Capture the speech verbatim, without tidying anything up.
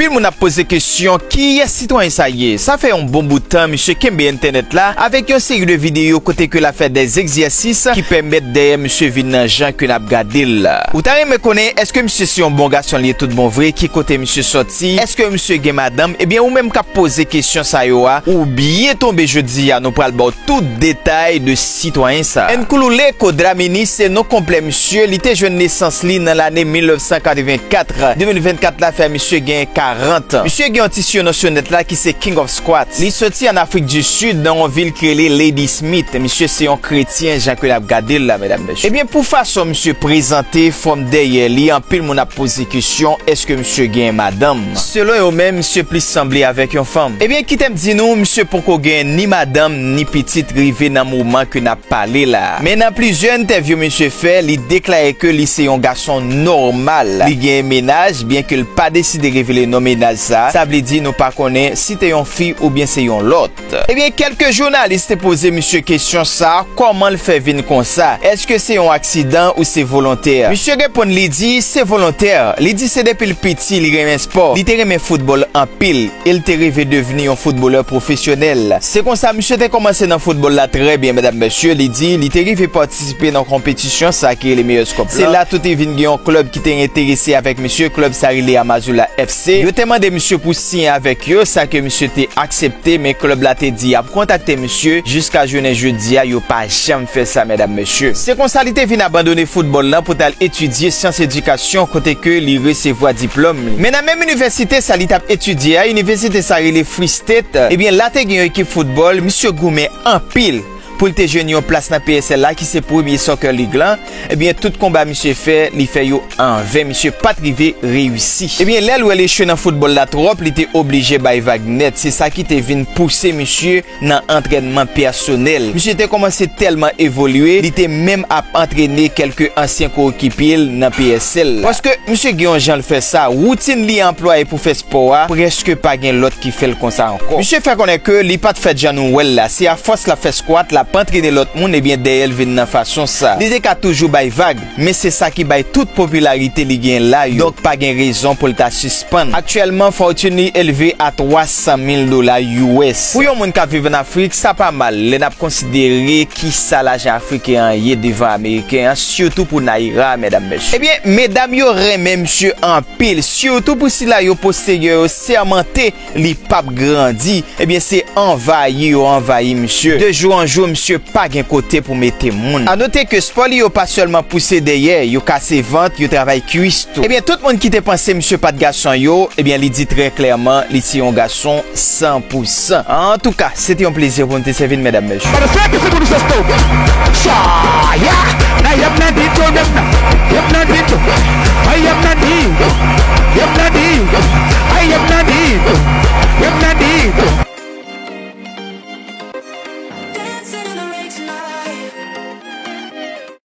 Moun ap poze kesyon, kiyès sitwayen sa ye? Sa fè yon bon bout tan misye kenbe entènèt la avèk yon seri de videyo kote ke l ap fè dè egzèsis ki pèmèt dèyè misye vin nan jan ke n ap gade l la. Ou ta renmen konnen èske misye se yon bon gason li ye tout bon vre, ki kote misye sòti, èske misye gen madanm? Ebyen, ou menm k ap poze kesyon sa yo a, ou byen tonbe jodi a, nou pral ba w tout detay de sitwayen sa. Nkululeko Dlamini se non konplè misye, li te jwenn nesans li nan lane mil nèf san katrevenkat. De mil vennkat la fè misye gen karant. Misye gen yon ti siyono sou nèt la ki se King of Squats. Li soti an Afrik di Sid, nan yon vil ki rele Ladysmith. Misye se yon kretyen, jan ke n ap gade l la, medam, mesye. Ebyen, pou fason misye prezante, fòm dèyè li, anpil moun ap poze kesyon, èske misye gen madanm? Selon yo menm, misye plis sanble avèk yon fanm. Ebyen, kite m di nou, misye poko gen ni madanm, ni pitit rive nan moman ke n ap pale la. Men nan plizyè entèvyou misye fè, li deklare ke li se yon gason nòmal. Li gen mennaj, byen ke l pa deside revele non mennaj sa, sa vle di nou pa konnen si te yon fi oubyen se yon lòt. Ebyen, kèlke jounalis te poze misye kesyon sa, kòman l fè vin konsa? Èske se yon aksidan ou se volontè? Misye reponn, li di se volontè. Li di se depi l piti li renmen spò. Li te renmen foutbòl anpil e l te reve devni yon foutbolè pwofesyonèl. Se konsa misye te kòmanse nan foutbòl la trè byen, medam, mesye. Li di li te rive patisipe nan konpetisyon sa ki rele Meyè Skòp la. Se la tou te vin gen yon klèb ki te enterese avèk misye, klèb sa rele Amazulu F C. Yo te mande misye pou siyen avèk yo, sa ke misye te aksepte, men klèb la te di y ap kontakte misye. Jiska jounen jodi a, yo pa janm fè sa, medam, mesye. Se konsa li te vin abandone foutbòl lan pou t al etidye syans edikasyon, kote ke li resevwa diplòm li. Men nan menm inivèsite sa li t ap etidye a, inivèsite sa rele Free State, ebyen, la te gen yon ekip foutbòl, misye goumen anpil pou l te jwenn yon plas nan P S L la, ki se premye soccer league lan. Ebyen, tout konba misye fè, li fè yo an ven, misye pa t rive reyisi. Ebyen, lè l wè l echwe nan foutbòl la twòp, li te oblije bay vag nèt. Se sa ki te vin pouse misye nan antrènman pèsonèl. Misye te kòmanse tèlman evolye, li te menm ap antrene kèlke ansyen koekipe l nan P S L. Paske misye gen yon jan l fè sa, woutin li anplwaye pou fè spò a, prèske pa gen lòt ki fè l konsa ankò. Misye fè konnen ke li pa t fèt jan nou wè l la, se afòs l ap fè squat, l ap antrene lòt moun, ebyen dèyè l vin nan fason sa. Li te ka toujou bay vag, men se sa ki bay tout popilarite li gen la yo. Donk, pa gen rezon pou l ta sispann. Aktyèlman, fòtin li elve a twa san mil dola U S. Pou yon moun k ap viv ann Afrik, sa pa mal, lè n ap konsidere kisa lajan afriken an ye devan ameriken an, sitou pou Naira, medam, mesye. Ebyen, medam yo renmen misye anpil, sitou pou sila yo posterè yo sèmante li p ap grandi. Ebyen, se anvayi yo anvayi misye. De jou an jou, misye pa gen kote pou mete moun. A note ke spò li yo pa sèlman pouse dèyè, yo kase vant, yo travay kwis tou. Ebyen, tout moun ki te panse misye pa t gason yo, ebyen, li di trè klèman, li se yon gason san pou san. Antouka, se te yon plezi pou m te sèvi n, medam, mesye. But the circus is gonna just go. Chaya. Now you have nothing to them. You have nothing to.